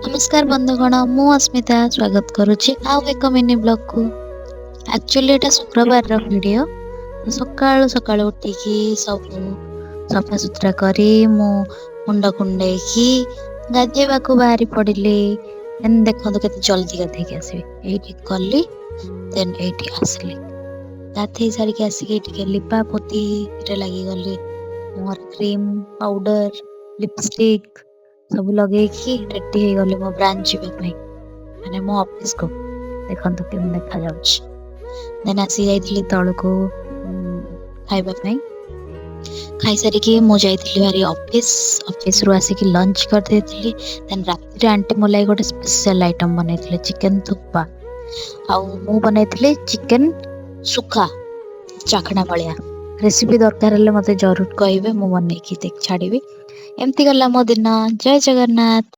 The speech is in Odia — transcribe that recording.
ନମସ୍କାର ବନ୍ଧୁଗଣ, ମୁଁ ଅସ୍ମିତା ସ୍ୱାଗତ କରୁଛି ଆଉ ଏକ ମିନି ବ୍ଲଗକୁ। ଆକ୍ଚୁଆଲି ଏଇଟା ଶୁକ୍ରବାରର ଭିଡ଼ିଓ। ସକାଳୁ ସକାଳୁ ଉଠିକି ସବୁ ସଫାସୁତୁରା କରି ମୁଁ ମୁଣ୍ଡ କୁଣ୍ଡେଇକି ଗାଧେଇବାକୁ ବାହାରି ପଡ଼ିଲି। ଦେନ୍ ଦେଖନ୍ତୁ କେତେ ଜଲ୍ଦି ଗାଧେଇକି ଆସିବି। ଏଇଠି ଗଲି, ଦେନ୍ ଏଇଠି ଆସିଲି। ଗାଧେଇ ସାରିକି ଆସିକି ଟିକେ ଲିପା ପୋତିରେ ଲାଗିଗଲି। ମୁହଁରେ କ୍ରିମ୍, ପାଉଡର, ଲିପଷ୍ଟିକ୍ ସବୁ ଲଗେଇକି ରେଡି ହେଇଗଲି ମୋ ବ୍ରାଞ୍ଚ ଯିବା ପାଇଁ, ମାନେ ମୋ ଅଫିସକୁ। ଦେଖନ୍ତୁ କେମିତି ଦେଖାଯାଉଛି। ଦେନ୍ ଆସି ଯାଇଥିଲି ତଳକୁ ଖାଇବା ପାଇଁ। ଖାଇସାରିକି ମୁଁ ଯାଇଥିଲି ଭାରି ଅଫିସ। ଅଫିସରୁ ଆସିକି ଲଞ୍ଚ କରିଦେଇଥିଲି। ଦେନ୍ ରାତିରେ ଆଣ୍ଟି ମୋ ଲାଗି ଗୋଟେ ସ୍ପେଶାଲ ଆଇଟମ୍ ବନେଇଥିଲେ, ଚିକେନ ଥୁକ୍ପା, ଆଉ ମୁଁ ବନେଇଥିଲି ଚିକେନ ସୁଖା ଚାଖଣା ଭଳିଆ। ରେସିପି ଦରକାର ହେଲେ ମୋତେ ଜରୁର କହିବେ, ମୁଁ ବନେଇକି ଛାଡ଼ିବି। ଏମିତି ଗଲା ମୋ ଦିନ। ଜୟ ଜଗନ୍ନାଥ।